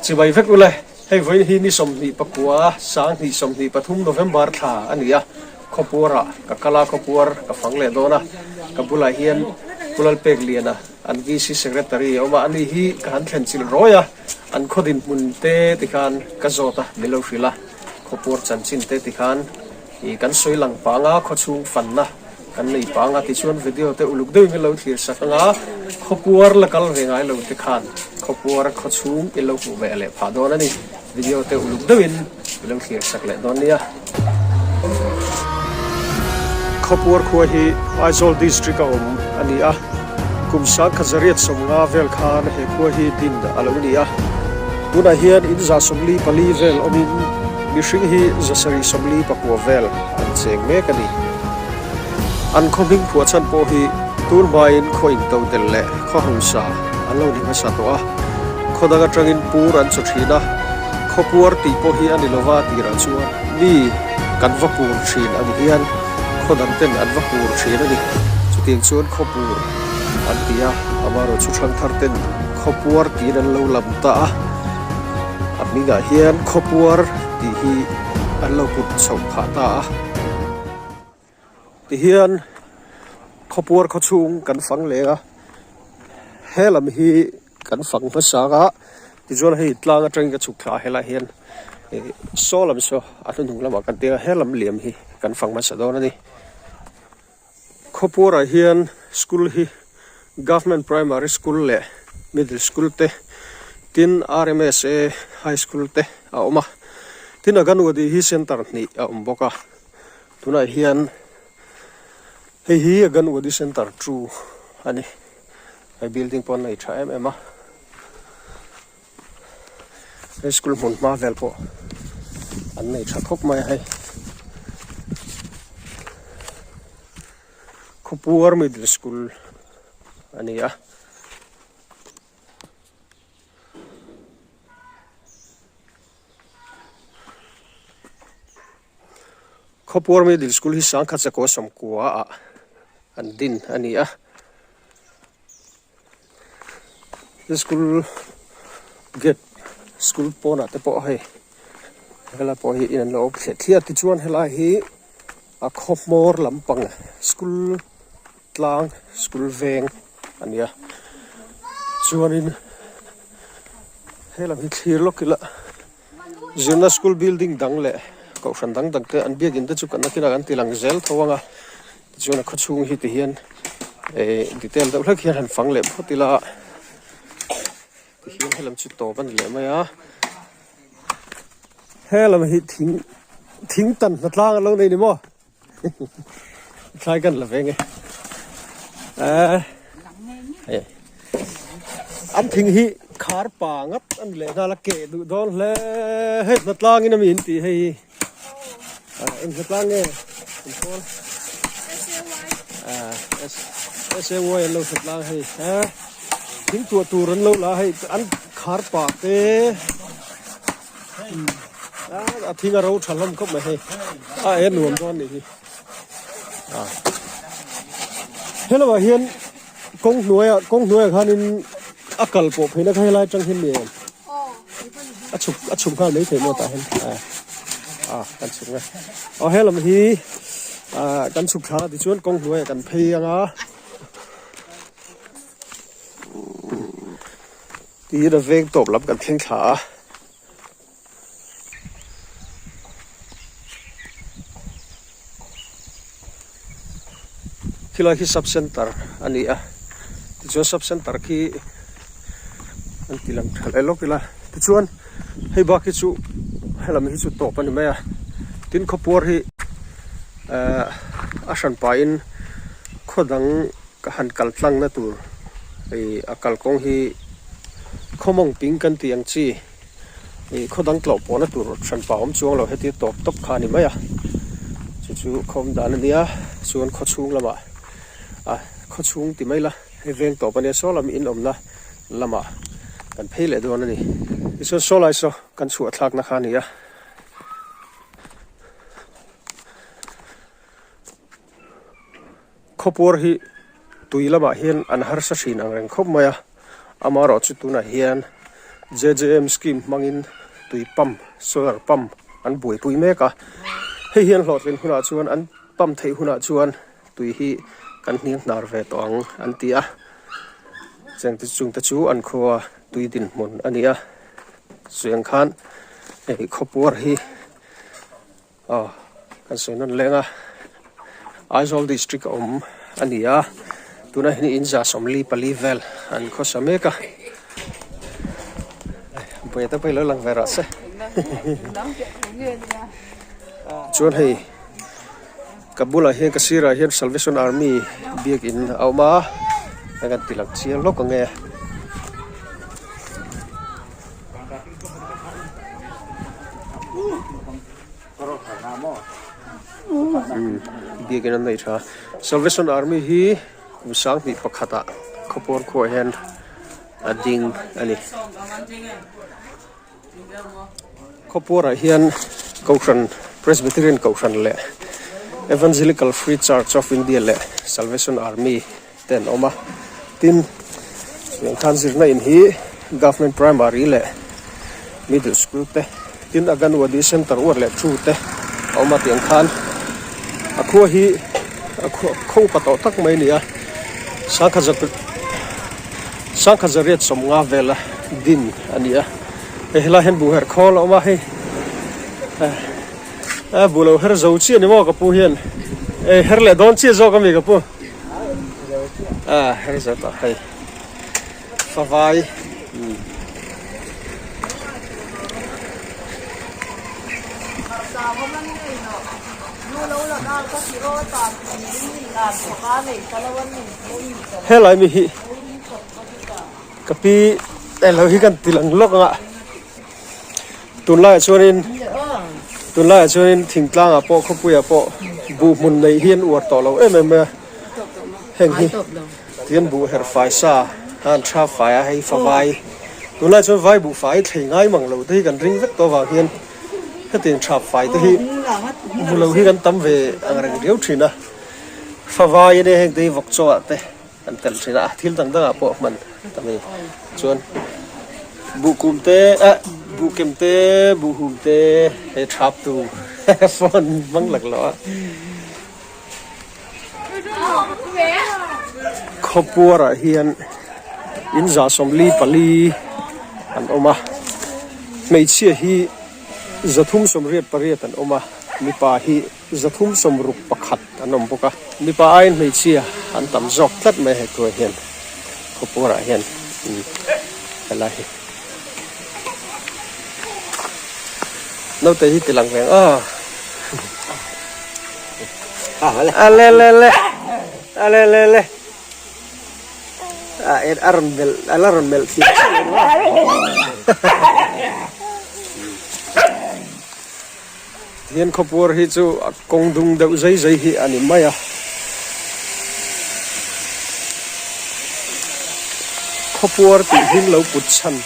Chibai vek ule, hei vawiin hi ni 24, 2023 November thla a ni a, Khawpuarah ka kal a, Khawpuar ka fang leh dawn a, ka bulah hian Pu Lalpekliana an VC Secretary a awm a, ani hi ka han thlen chilh rawi a, an khaw dinhmun te tikhan ka zawt a, min lo hrilh a, Khawpuar chanchin te tikhan i kan sawi lang pang a, khawchhung fanna kan nei pang a tichuan video te uluk deuhin min lo thlir sak ang a, khawpuar la kal ve ngai lo te khan khawpuar khawchhung in lo hmuh ve leh phah dawn a ni, video te uluk deuhin i lo thlir sak leh dawn nia. Khawpuar khua hi Aizawl District a awm a ni a, kum 1950 vel khan he khua hi din a lo ni a, tunah hian in 144 vel awmin mihring hi 749 vel an cheng mek a ni. An khaw hming phuah chhan pawh hi tur hmain khaw into del leh khaw hausa an lo ni hmasa tawh a, khaw dang atangin pur an chaw thin a, khaw puar tih pawh hi a ni lova tirah chuan mi kan va pur thin ang hian khaw dang ten an va pur thin a ni. Chutiang chuan khaw pur an ti a, amaherawhchu thangthar ten khaw puar tiin an lo lam ta a, a hmingah hian khaw puar tih hi an lo put chhoh phah ta a. Tihian khawpuar khawchhung kan fang leng a, he lam hi kan fang hmasa a, tichuan hei tlang atangin ka chhuk thla a helaiah hian ih saw lam saw a hnuhnung lamah kan tir a, he lam liam hi kan fang hmasa dawn a ni. Khawpuarah hian school hi Government Primary School leh Middle School te tin RMSA High School te a awm a, tin Aganwadi hi center hnih a awm bawk a. Tunah hian hei hi Aganwadi Center 2 a ni. Hei building pawh an nei tha em em a. Hei school hmun hma vel pawh an nei tha khawp mai a hei. Khawpuar Middle School a ni a. Khawpuar Middle School hi sangkhat zakua sawmkua ah an din a ni a, school gate school pawnah te pawh hei helai pawh hi in an lo awm thliah thliah a tichuan helai hi a khaw hmawr lampang school tlang school veng a ni a chuanin helam hi thlir lawk ila. Zirna school building dang leh kohhran dang dang te an biakin te chu kan nakinah kan ti lang zel tho ang a tichuan a khawchhung hi ti hian eh detail deuh hlek hian han fang leh phawt ila tihian helam chu tawp a ni leh mai a helam hi thing thing tan hnatlang a lo nei ni maw. Thlai kan la veng e. Eh. An thing hi khar pa ngat an leh nghal a ke duh dawn hle hei hnatlang in a mi in tih hei eng hnatlang nge in pawl SAY an lo hnatlang hei thing tuah tur an lo la hei an khar pa te A thing a ro tha hlawm khawp mai hei a en nuam dawn nih hi helaiah hian kawng hnuaiah kawng hnuaiah khanin a kal pawh phei na kha helai atang hian ni em a chhuk a chhuk nghal mai thei maw tah hian a kan chhuk nge aw helam hi ah kan chhuk thla tichuan kawng hnuaiah kan phei anga Tiin a veng tawp lam kan thleng thla a. Khilai khi sub center a ni a, tichuan sub center khi an ti lang tha leh lawk ila, tichuan hei bak hi chu helam hi chu tawp a ni mai a, tin khawpuar hi ehh a hran pahin khaw dang Ka han kal tlang na tur ih a kalkawng hi khawmawng ping kan tih ang chi ih khaw dang tlawh pawhna tur hran pah awm chuang lo heti tawp tawp kha a ni mai a chu chu khawm dan a nia chuan khaw chhung lamah a khaw chhung ti mai la hei veng tawp a nia saw lam in awmna lamah kan phei leh dawn a ni tichuan saw lai saw kan chhuah thlakna kha a ni a. Khawpuar hi tui lamah hian an harsa thin ang reng khawp mai a, amaherawh chu tunah hian JJM scheme hmangin tui pump solar pump an buaipui mek a hei hian hlawhtlin hunah chuan an pump theih hunah chuan tui hi kan hniang hnar ve tawh ang an ti a cheng te chung te chu an khua tui dinhmun a ni a chuang khan hei khawpuar hi aw kan sawi nawn leng a Aizawl district a awm a ni a tunah hian in 144 vel an khawsa mek a buai te pawh hi lo lang ve rawh se chuan hei ka bulah hian ka sirah hian Salvation Army biakin a awm a hei kan ti lang chiang lawk ang e. Biakin an nei tha. Salvation Army hi kum sanghnih pakhatah khawpawn khuaah hian a ding a ni. Khawpuarah hian Kohhran Presbyterian Kohhran leh Evangelical Free Church of India leh Salvation Army te an awm a tin chuan khan zirna in hi government primary leh middle school te tin anganwadi center uar leh thu te a awm a tiang khan a khua hi a khaw upa tawh tak mai a ni a sangkhat za sangkhat zariat sawmnga vela din a ni a hei helai hian buh herh khawl a awm a hei a buh lo her zo chiah a ni maw ka pu hian her leh dawn chiah zawk a mi ka pu. A her zet a hei favai helai mi hi ka pi elo hi kan ti lang lawk ang a tunlaiah chuanin tunlaiah chuanin thingtlangah pawh khawpuiah pawh buh hmun neih hi an uar tawh lo em em mai a heng hi tihian buh herh fai sa a an tha fai a hei fa vai tunlaiah chuan vai buh fai thlei ngai mang lo te hi kan ring vek tawh avang hian hetiang tha fai te hi hmu lo hi kan tam ve ang reng riau thin a fa vai ania heng te hi vawk chaw ah te. An tel thin a, thil dang dangah pawh hman ta mai. Chuan buh kum te eh buh kem te buh hum te he thap tu phone hmang lak loh a. Khawpuarah hian in 144 an awm a, hmeichhia hi 388 an awm a, mipa hi. 361 an awm bawk a, mipa aiin hmeichhia an tam zawk tlat mai he khuai hian khawpurah hian helai hi naute hi ti lang ve ang aw ale le le ale le le a a rawn melh a la rawn melh thiam chiah lo Hian khawpuar hi chu a kawng dung deuh zai zai hi a ni mai a. Khawpuar tih hlim lo put chhan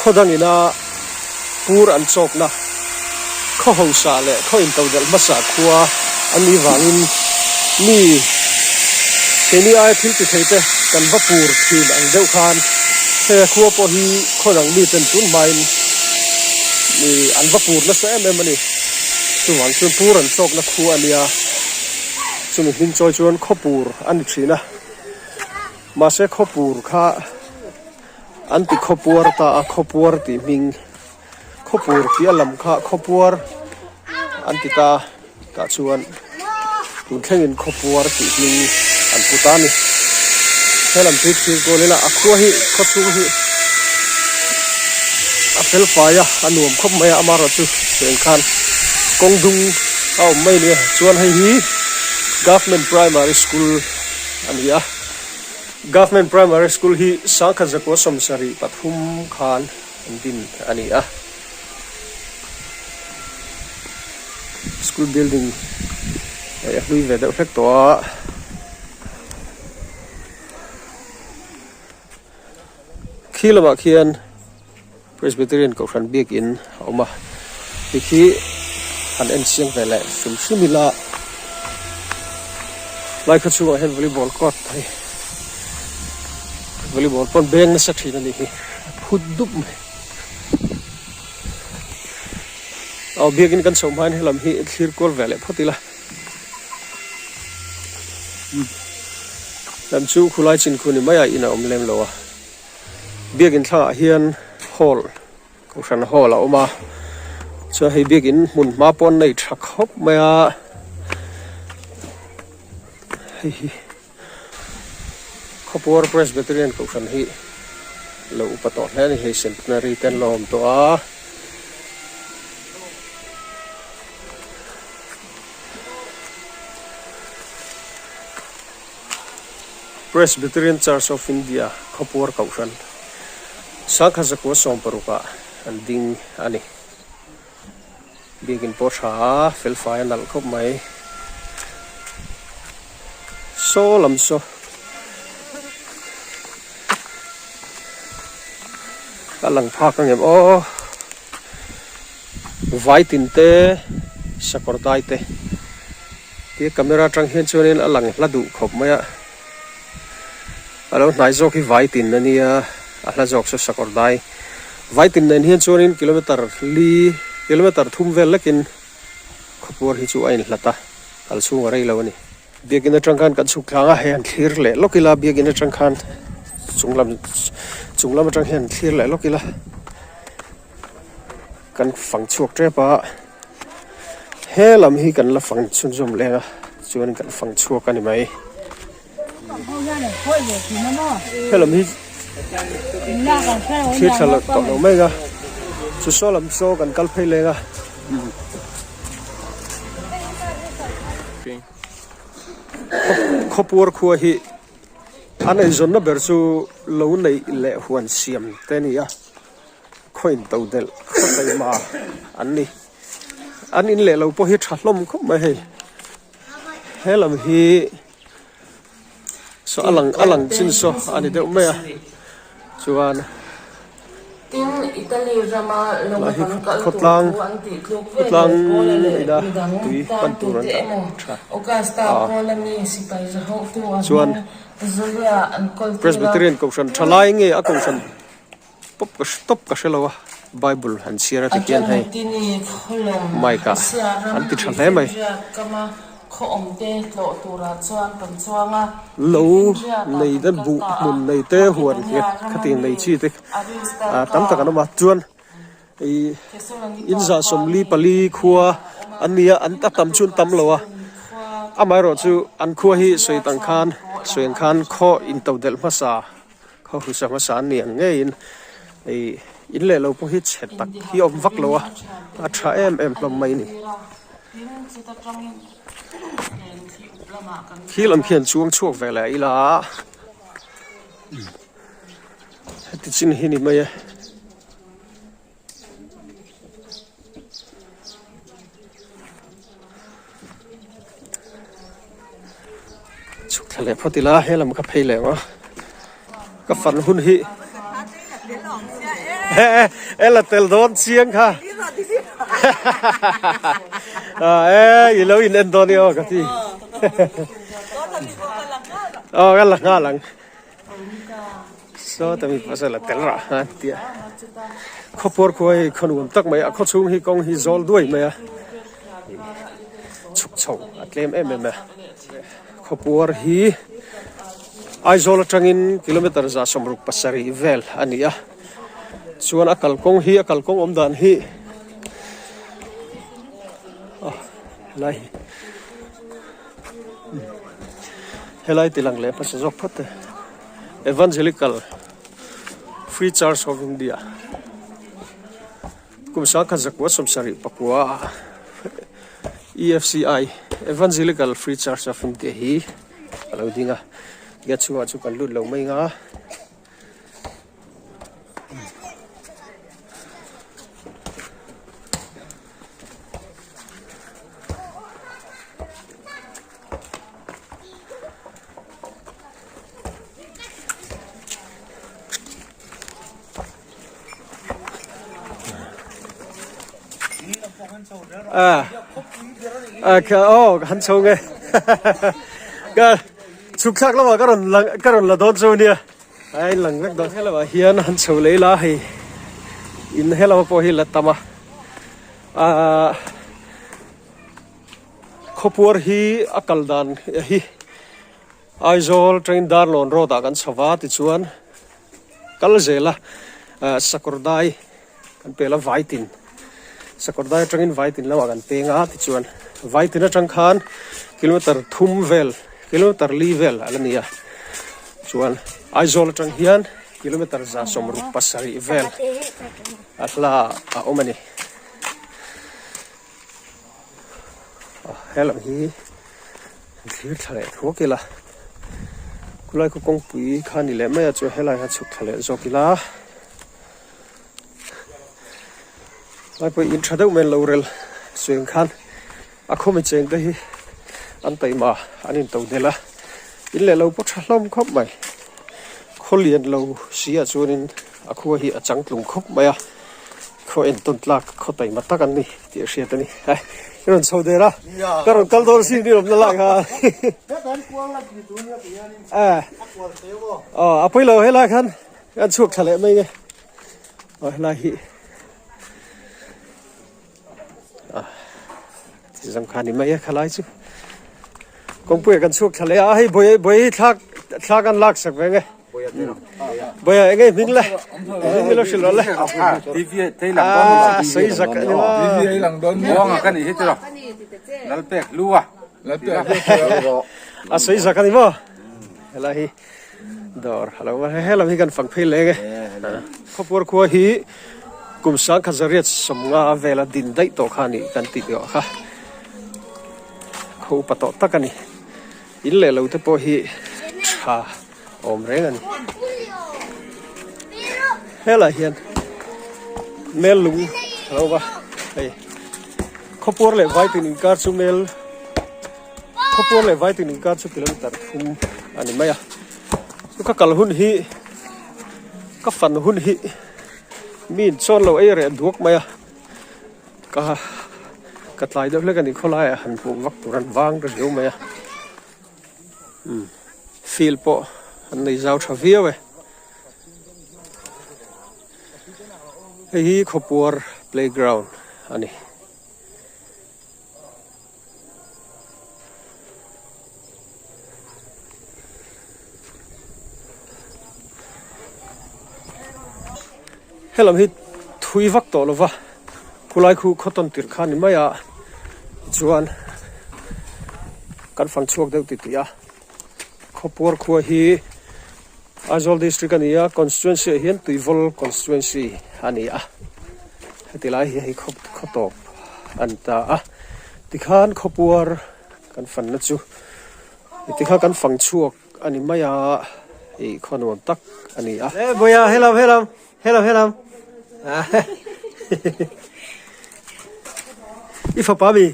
khaw dangina pur an chawkna khaw hausa leh khaw intodelh hmasa khua an nih vangin mi keini aia thil ti thei te kan va pur thin ang deuh khan he khua pawh hi khaw dang miten tun hmain Ih an va pur nasa em em a ni. Chuvang chuan pur an chawkna khu a nia. Chumi hming chawi chuan khawpur a ni thin a. Mahse khawpur kha an ti khawpuar ta a, khawpuar tih hming khawpur tih a lam kha khawpuar an ti ta a. Tah chuan tun thlengin khawpuar tih hming an pu ta a ni. He lam chu thlir kual ila a khua hi khawchhung hi a fel fai a, a nuam khawp mai a amaherawhchu cheng khan kawng dung a awm mai a ni a. Chuan hei hi Government Primary School a ni a, Government Primary School hi sangkhat zakua 73 khan an din a ni a. School building hei a hlui ve deuh hlek tawh a khi lamah khian Presbyterian kohhran biakin a awm a tikhi han en chiang ve leh hrim hrim ila lai khaw chhungah hian volleyball court hei volleyball pawn beng nasa thin a nih hi. phut dup mai. Aw biakin kan chhoh hmain helam hi thlir kual ve leh phawt ila. Lam chu khulai chin khu ni mai a in a awm lem lo a. Biakin thlangah hian hall Kohhran hall a awm a, chuan hei biakin hmun hma pawh an nei tha khawp mai a, hei hi Khawpuar Presbyterian Kohhran hi lo upa tawh hle a ni, hei centenary te an lo awm tawh a. Presbyterian Church of India Khawpuar Kohhran Sangkhat zakua sawmparukah an ding a ni. Biakin pawh tha a, felfai a nalh khawp mai. Saw lam saw a lang phak ang em aw. Vaitin te sakawr dai te tia camera atang hian chuanin a lang hla duh khawp mai a a lo hnai zawk hi vaitin a nia a hla zawk chu sakawr dai vaitin nen hian chuanin kilometer li kilometer thum vel lekin khawpuar hi chu a inhlat a kal chhung a rei lo a ni. Biakin atang khan kan chhuk tlang a hei han thlir leh lawk ila biakin atang khan chung lam chung lam atang hian thlir leh lawk ila. Kan fang chhuak tep a, he lam hi kan la fang chhunzawm leng a, chuan kan fang chhuak a ni mai. He lam hi thlir thla lo tawh lo mai a, chu saw lam saw kan kal phei leng a. Khawpuar khua hi an eizawnna ber chu lo neih leh huan siam te a ni a. Khaw in to delh khaw taima an ni. An in leh lo pawh hi tha hlawm khawp mai hei. He lam hi saw a lang a lang chin saw a ni deuh mai a chuan Tin, Italy rama lai hi lawng kan kal tur khawtlang thu an tih tluk veleh khawtlang Paula leh ina midang tui pan tur an tantute dah emaw tha Augusta a. Paula mi sipai zahawktu a Chuan hming Julia an kawl tir a. Presbyterian kohhran tha lai nge a kohhran Pawp ka hre tawp ka hre lo a, Bible han chhiar a ti hian hei mic ah an ti tha hle mai. Lo nei te buh hmun nei te huan nghet khatiang nei chi te tam tak an awm a, chuan ih in zah 44 khua an ni a, an a tam chu an tam lo a, amaherawh chu an khua hi sawi tang khan sawi ang khan khaw intodelh hmasa. Khaw hrusa hmasa an ni ang ngeiin ih in leh lo pawh hi chhe tak hi a awm vak lo a, a tha em em hlawm mai a ni. Khi lam khian chuang chhuak ve leh ila heti chin hi ni mai e. Chhuk thla leh phawt ila he lam ka phei leh ang a ka fan hun hi e la tel dawn chiang kha e i lo in en dawn i aw ka ti aw ka la nghal ang. Saw ta mi pasal a tel rah a tia khawpuar khua hi khaw nuam tak mai a khaw chhung hi kawng hi zawl duai mai a chhuk chho a tlem em em a khawpuar hi Aizawl atangin kilometer 67 vel a ni a chuan a kalkawng hi a kalkawng awm dan hi ah helai hi. Helai ti lang leh hmasa zawk phawt e. Evangelical Free Church of India kum 1979 ah EFCI Evangelical Free Church of India hi a lo ding a gate chhungah chu kan lut lo mai ang a. À, à, oh, han chho nge. Ka chhuk thlak lamah ka rawn lang ka rawn la dawn chu nia. A in lang vek dawn helamah hian han chho leh ila hei in helama pawh hi la tam a ahh khawpuar hi a kal dan hi Aizawl train Darlawn road ah kan chho va tichuan kal zel a ahh sakawr dai kan pel a vaitin sakawr dai atangin vaitin lamah kan peng a tichuan vaitin atang khan kilometer thum vel kilometer li vel a la ni a chuan Aizawl atang hian kilometer 167 vel a hla a awm a ni helam hi thlir thla leh thuak ila khulai khaw kawngpui kha ni leh mai a chuan helai hian chhuk thla leh zawk ila. Lai pawh in tha deuh mai an lo rel suih ang khan a khawmi cheng te hi an taima an in to del a in leh lo pawh tha hlawm khawp mai khaw lian lo si ah chuanin a khua hi a changtlung khawp mai a khaw entawn tlak khaw taima tak an ni tih a hriat a ni hai i rawn chho der a ka rawn kal dawn sin i rawn la lai kha aw a pawi lo helai khan An chhuak thla leh mai nge aw helai hi ah ti zam kha ni mai a khalai chu kawngpui ah kan chhuak thla leh a hei buai buai thlak thlak an lak sak ve nge buai eng nge hming le hming lo hrilh rawh le ah sawi zak a ni maw a sawi zak a ni maw helai hi Dawr a lo va he lam hi kan fang phei leng e. Khawpuar khua hi kum sangkhat zariat sawmnga vela din daih tawh kha a nih kan tih tawh kha. Khaw upa tawh tak a ni. In leh lo te pawh hi tha awm reng a ni. Helaiah hian mel lung a lo va hei khawpuar leh vaitin inkar chu mel. Khawpuar leh Vaitin inkar chu kilometer thum a ni mai a, chu ka kal hun hi ka fan hun hi mi in chawn lo ei reh duak mai a, ka ka tlai deuh hlek a ni khawlaiah han hmuh vak tur an vang ta riau mai a, umm field pawh an nei zau tha viau e. Hei hi Khawpuar playground a ni. Helam hi thui vak tawh lova khulai khu khaw tawn tirh kha ni mai a tichuan kan fang chhuak deuh titih a khawpuar khua hi Aizawl district a ni a constituency ah hian Tuivawl constituency a ni a heti lai hi hei khaw khaw tawp a ni ta a tikhan khawpuar kan fanna chu tikha kan fang chhuak a ni mai a ih khaw nuam tak a ni a. E Bawia helam helam helam helam i fapa mi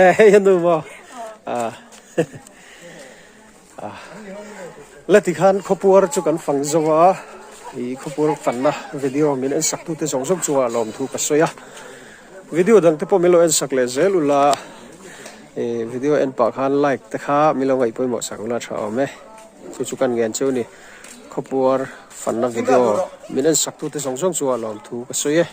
e hei hian nu maw ah. La tikhan khawpuar chu kan fang zo a, ih khawpuar fanna video min en sak tute zawng zawng chungah lawmthu ka sawi a, video dang te pawh min lo en sak leh zel ula, ih video en pah khan like te kha min lo ngaih pawimawh sak ula tha awm e, chu chu kan ngen chu a ni, khawpuar fanna video min en sak tute zawng zawng chungah lawmthu ka sawi e.